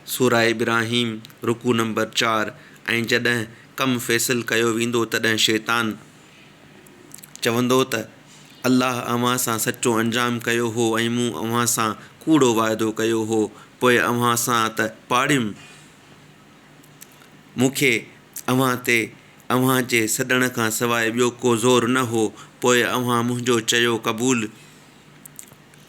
سوره ابراهيم، رڪوع نمبر چار، ۽ جڏهن ڪم فيصل ڪيو ويندو تڏهن شيطان چوندو ته الله اوهان سان سچو انجام ڪيو هو ۽ مون اوهان سان ڪوڙو وعدو ڪيو هو پوء اوهان سان ته پاڙيم مون کي اوهان تي اوهان جي سڏڻ کان سواء ٻيو ڪو زور نه هو پوء اوهان منهنجو چيو قبول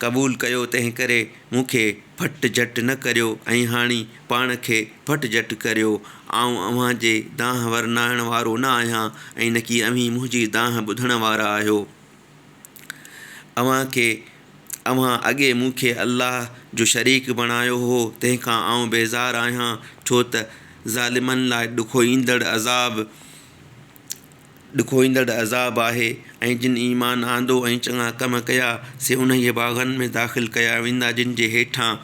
قبول ڪيو تنهنڪري مون کي ڦٽ جهٽ نه ڪريو ۽ هاڻي پاڻ کي ڦٽ جهٽ ڪريو. آئون اوهان جي دانهن ورنائڻ وارو نه آهيان ۽ نڪي اوهين منهنجي دانهن ٻڌڻ وارا آهيو. اوهان کي اوهان اڳي مون کي الله جو شريڪ بڻايو هو تنهن کان آئون بيزار آهيان ڇو ته ظالمن لاء ڏکوئيندڙ عذاب ڏکوئيندڙ عذاب آهي ۽ جن ايمان آندو ۽ چڱا ڪم ڪيا سي انهيء باغن ۾ داخل ڪيا ويندا جن جي هيٺان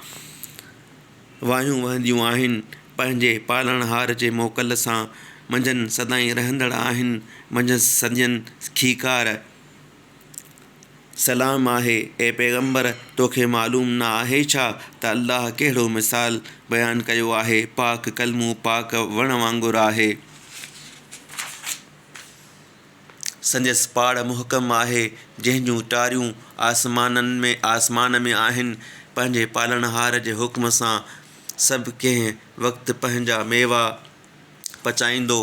واهيون وهنديون آهن پنهنجي پالڻهار جي موڪل سان منجهن سدائين رهندڙ آهن منجهس صدين کيڪار سلام آهي اي پيغمبر! توکي معلوم نه آهي ڇا ته الله ڪهڙو مثال بيان ڪيو آهي پاڪ ڪلمو پاڪ وڻ وانگر آهي. سندس پاڙ محڪم آهي، جنهن جون ٽاريون آسمانن ۾ آسمان ۾ آهن. پنهنجي پالڻهار جي حڪم سان سڀ ڪنهن وقت پنهنجا ميوا پچائيندو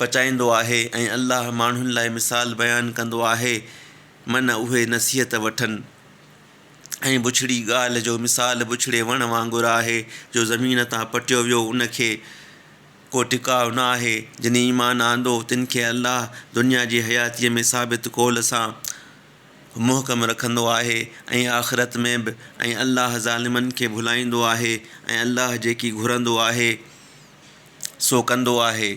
پچائيندو آهي ۽ الله ماڻهن لاء مثال بيان ڪندو آهي من اهي نصيحت وٺن. ۽ بڇڙي ڳالهه جو مثال بڇڙي وڻ وانگر آهي جو زمين تان پٽيو ويو ان کي ڪو ٽڪاء نه آهي. جن ايمان آندو، تن کي الله دنيا جي حياتيء ۾ ثابت قول سان محڪم رکندو آهي ۽ آخرت ۾ به ۽ الله ظالمن کي ڀلائيندو آهي ۽ الله جيڪي گهرندو آهي سو ڪندو آهي.